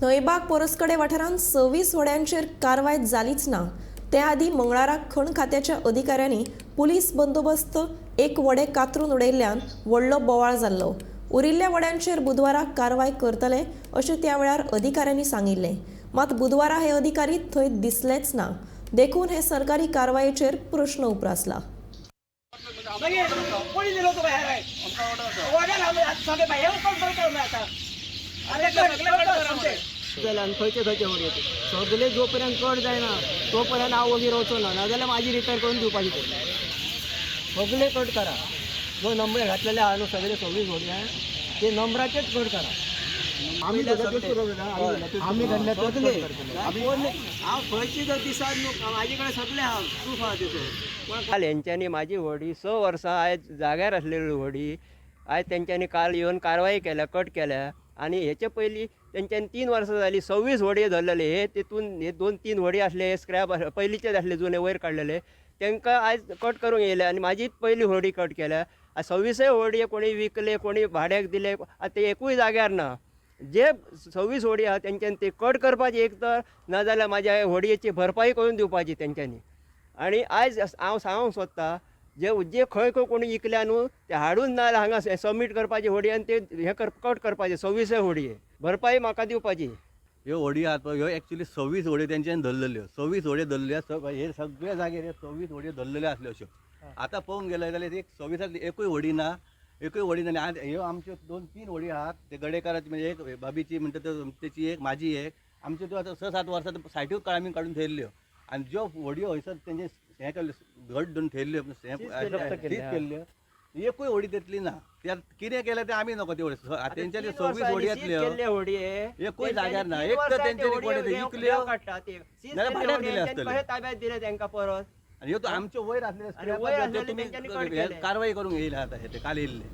न्हंयबाग पोरस्कडे वाठारांत 26 व्हड्यांचेर कारवाय जालीच ना. ते आदीं मंगळाराक खण खात्याच्या अधिकाऱ्यांनी पुलीस बंदोबस्त एक व्हडें कातरून उडयल्ल्यान व्हडलो बोवाळ जाल्लो. उरिल्ल्या व्हड्यांचेर बुधवारा कारवाय करतले अशें त्या वेळार अधिकाऱ्यांनी सांगिल्लें. मात बुधवारा हे अधिकारी थंय दिसलेच ना. देखून हे सरकारी कारवायेचेर प्रश्न उप्रासला. मागीर कोणी दिलो तुका हे रायट? ऑर्डर आमी सगळे बाय, हे कोण करता आता? अरे सगळे कट कर आमचे. जाल्यार आनी खंयचे खंयचे होडये ते सगळे जो पर्यंत कट जायना तो पर्यंत हांव वगी रावचो ना, नाजाल्यार म्हाजी रिपेर करून दिवपाची ते सगळे कट करा. जो नंबर घातलेले आहा न्हू सगळे 26 होडये ते नंबराचेच कट करा. आमी आमी सगळे हांव खंयची जर दिसात न्हू म्हाजे कडेन सगळे आहा प्रूफ आहा तेचो. काल हेंच्यांनी म्हाजी व्हडी 6 वर्सां आयज जाग्यार आसलेली व्हडी आयज तेंच्यांनी काल येवन कारवाई केल्या, कट केल्या. आनी हेचे पयलीं तेंच्यांनी 3 वर्सां जालीं 26 व्हडये धरलेले. हे तेतून हे 2-3 व्हडी आसले हे स्क्रॅप पयलींचेच आसले जुने वयर काडलेले, तांकां आयज कट करूंक येयले आनी म्हाजीच पयली व्हडी कट केल्या. आयज 26 व्हडये कोणी विकले, कोणी भाड्याक दिले, आतां ते एकूय जाग्यार ना. जे 26 व्हडी आहा तेंच्यांनी ते कट करपाची एक तर, नाजाल्यार म्हाज्या व्हडयेची भरपाई करून दिवपाची तेंच्यांनी. आनी आयज हांव सांगूंक सोदता जे जे खंय खंय कोणी इकल्या न्हू ते हाडून ना जाल्यार हांगा सबमीट करपाची व्हडी आनी ते हे कट करपाचे 26 व्हडये, भरपाई म्हाका दिवपाची. ह्यो होडी आहात पळय, ह्यो एक्चुली 26 होडयो तेंच्यानी धरलेल्यो, 26 होडयो धरल्यो. हे सगळ्या जाग्यार हे 26 होडयो धरलेल्यो आसल्यो अश्यो. आतां पळोवंक गेले जाल्यार एक 26 एकूय होडी ना, एकूय होडी ना. आनी ह्यो आमच्यो 2-3 होडी आहात ते गडेकाराची, म्हणजे एक बाबीची म्हणटा तेची एक, म्हाजी एक. आमच्यो त्यो आतां 6-7 वर्सां सायटीक आमी काडून थेयल्ल्यो. आनी ज्यो होडयो हयसर तेंचे हें केल्ल्यो, घट धरून थेयल्ल्यो, सीज केल्ल्यो, एकूय होडी तेतली ना. ते कितें केलें तें आमी नको. ते तेंच्यानी 26 होडी आसल्यो एकूय जाग्यार ना. एक तर तेंच्यानी कोणी ते विकल्यो नाजाल्यार भाड्याक दिले आसतले. ताब्यात दिले तेंकां परत. आनी ह्यो आमच्यो वयर आनी वयर आसले आसलेले तुमी तेंच्यांनी कट केले. कारवाई करूंक येयले आतां हे ते काल येयल्ले.